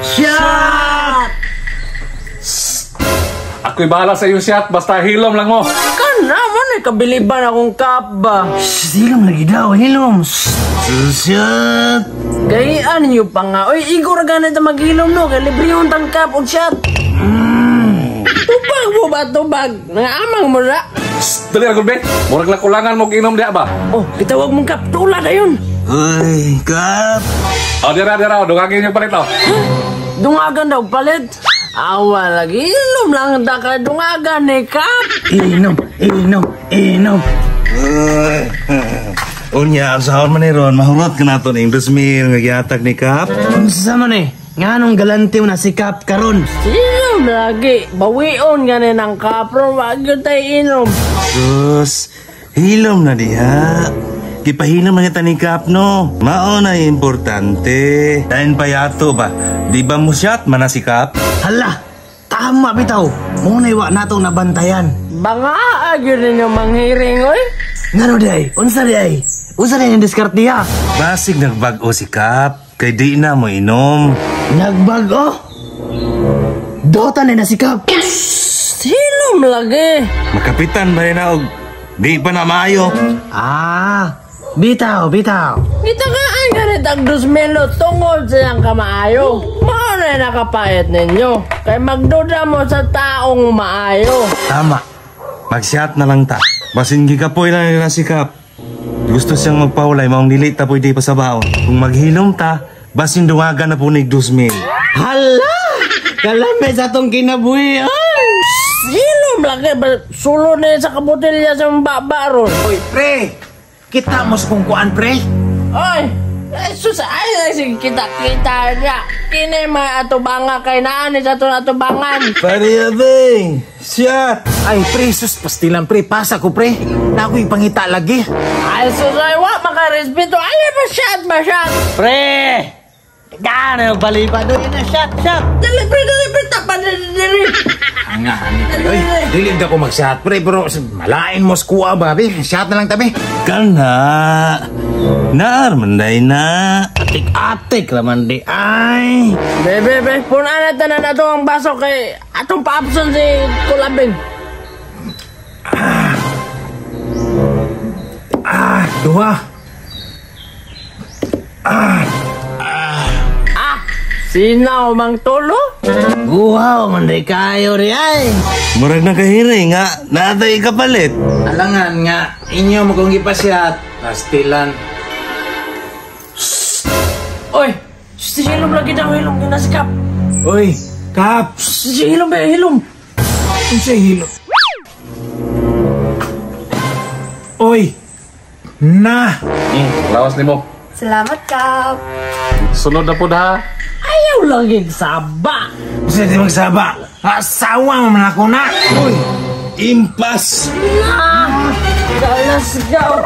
Shot! Ako'y bahala sa iyong shot, basta hilom lang mo. Kana mo na kabiliban akong Kap ba. Shh, hilom lagi daw, hilom. Shot! Gayaan ninyo pa nga. Oy, igor ganit ang maghilom no. Kay libre yung tangkap og shot. Tubag mo ba, tubag? Nangaamang mo na. Shh, dali ra gud be. Murag na kulangan mo inom diha ba? Oh, gitawag mong Kap. Tula na yun. Uy, Kap! Oh, dira dira, dungagin yung palit oh. Dungagan daw palit. Awa lagi, ilom lang ta ka dungagan ni Kap. Inom, inom, inom. Uy. Unya, sa man ni ron, mahurot ka nato ning 2,000 nga gihatag ni Kap. Unsa man eh? Nganong galante mo na si Kap karon? Ilom lagi. Bawion gani ng Kap. Pero wag yun tayo inom. Sus, hilom na diha. Gipahilom na kita ni Kap, no? Mao na importante. Dayon pa yato ba? Di ba mo shot man na si Kap? Hala, tama bitaw. Mo na wa natong nabantayan. Banga, agyo ninyo manghiring, oy. Ngano di ay? Unsa di ay? Unsa di ang diskarte niya? Basig nagbag-o si Kap. Kay di na mo inom. Nagbag-o? Dota na na si Kap. Hilom lagi. Makapitan ba na og di pa na maayo? Ah, bitaw, bitaw. Gitagaan ganit ang 2,000 tungod sa iyang kamaayo. Mao na nakapayat ninyo. Kay magduda mo sa taong maayo. Tama. Mag-shot na lang ta. Basin gikapoy lang nila si Kap. Gusto siyang magpawalay, maong dili ta pwede pa sa baon. Kung maghilom ta, basin dungagan na po ni 2,000. Hala! Kalame sa atong kinabuhi. Ay! Hilom lagi. Sulo na sa kabotelya sa baba ron. Uy, pre! Kita mo sa kung kuan, pre? Oy! Ay, sus, ay, ay, sige, kita-kita niya. Kini may atubanga kay naan sa atong atubangan. Pare, abing! Shot! Ay, pre, sus, pastilan, pre. Pasa ko, pre. Na ako'y pangita lagi. Ay, sus, ay, wa, makarespeto. Ay, ba, shot, ba, shot. Pre! Gano baliba do na shot shot. Dali, pre, dali, pre, tapan, dali, dali. Anga, ani, pre. Uy, dili ka ko mag-shot, pre. Pero malain mo sa kuha, babi. Shot na lang tabi. Kana! Naar man day na. Atik-atik raman di ay. Be, be, be, punaan na tanan ato ang baso kay atong paapson si Kulabing. Ah, duha. Ah, sinaw mang tulo? Guhaw man di kayo di ay. Murag nakahiring nga, naatay kapalit. Alangan nga, inyo mo kong ipasyat. Pastilan. Oy, si Hilom lagi daw, Hilom, ginasikap. Uy, Kap. Si Hilom, be, Hilom. Unsa hilom? Uy, na. Lawas nimo. Salamat, Kap. Sunod na po ha. Ayaw lagi saba. Unsa di magsaba? Asawa mo man ako na. Uy! Impas! Na, let's go.